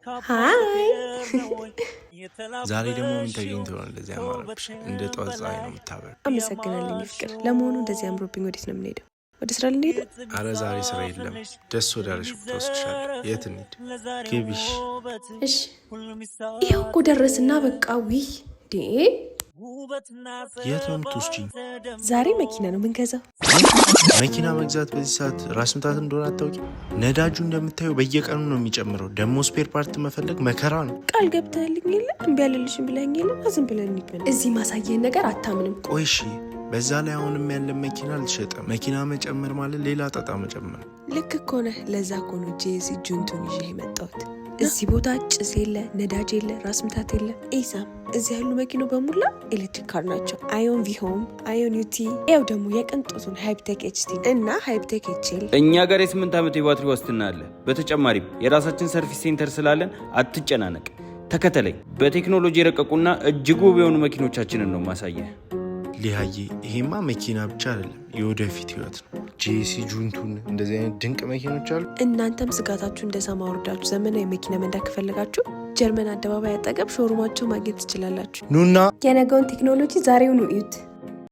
Hi። ዛሬ ደግሞ ምን ተገኝቶ ነው እንደዚህ ያማረብሽ? እንደ ጠዋት ፀሐይ ነው የምታበሪው። አመሰግናለሁ የኔ ፍቅር። ለመሆኑ እንደዚህ አምሮብኝ ወዴት ነው የምንሄደው? ወደ ስራ ልንሄድ ነው? አረ ዛሬ ስራ የለም። ደስ ወዳለሽ ቦታ ወስድሻለሁ። የት እንሂድ? ግቢሽ። እሺ፣ ይኸው እኮ ደረስና በቃ ዊ ዴ። የት ነው የምትወስጂኝ? ዛሬ መኪና ነው ምንገዛው። መኪና መግዛት በዚህ ሰዓት ራስ ምታት እንደሆነ አታውቂም? ነዳጁ እንደምታየው በየቀኑ ነው የሚጨምረው። ደግሞ spare part መፈለግ መከራ ነው። ቃል ገብተህልኝ የለ? እምቢ አልልሽም ብለኸኝ የለ? ዝም ብለን እንሂድ። እዚህ ማሳየህን ነገር አታምንም። ቆይ እሺ፣ በዛ ላይ አሁንም ያለን መኪና አልተሸጠም። መኪና መጨመር ማለት ሌላ ጣጣ መጨመር። ልክ እኮ ነህ። ለዛ እኮ ነው GAC ጁንቱን ይዤ የመጣሁት። እዚህ ቦታ ጭስ የለ፣ ነዳጅ የለ፣ ራስ ምታት የለ። ኢሳም፣ እዚህ ያሉ መኪኖች በሙላ electric car ናቸው። Aion V Home፣ Aion UT፣ ያው ደግሞ የቅንጦቱን Hyptec HT እና Hyptec HL። እኛ ጋር የ8 ዓመት የባትሪ ዋስትና አለ። በተጨማሪም የራሳችን service center ስላለን አትጨናነቅ። ተከተለኝ። በቴክኖሎጂ የረቀቁና እጅግ ውብ የሆኑ መኪኖቻችንን ነው ማሳየህ። ሊያዬ፣ ይሄማ መኪና ብቻ አይደለም፣ የወደፊት ህይወት ነው። GAC ጁንቱን እንደዚህ አይነት ድንቅ መኪኖች አሉ። እናንተም ስጋታችሁ እንደ ሰማ አውርዳችሁ ዘመናዊ መኪና መንዳት ከፈለጋችሁ ጀርመን አደባባይ አጠገብ showroom ኣቸው ማግኘት ትችላላችሁ። ኑና የነገውን ቴክኖሎጂ ዛሬውኑ እዩት።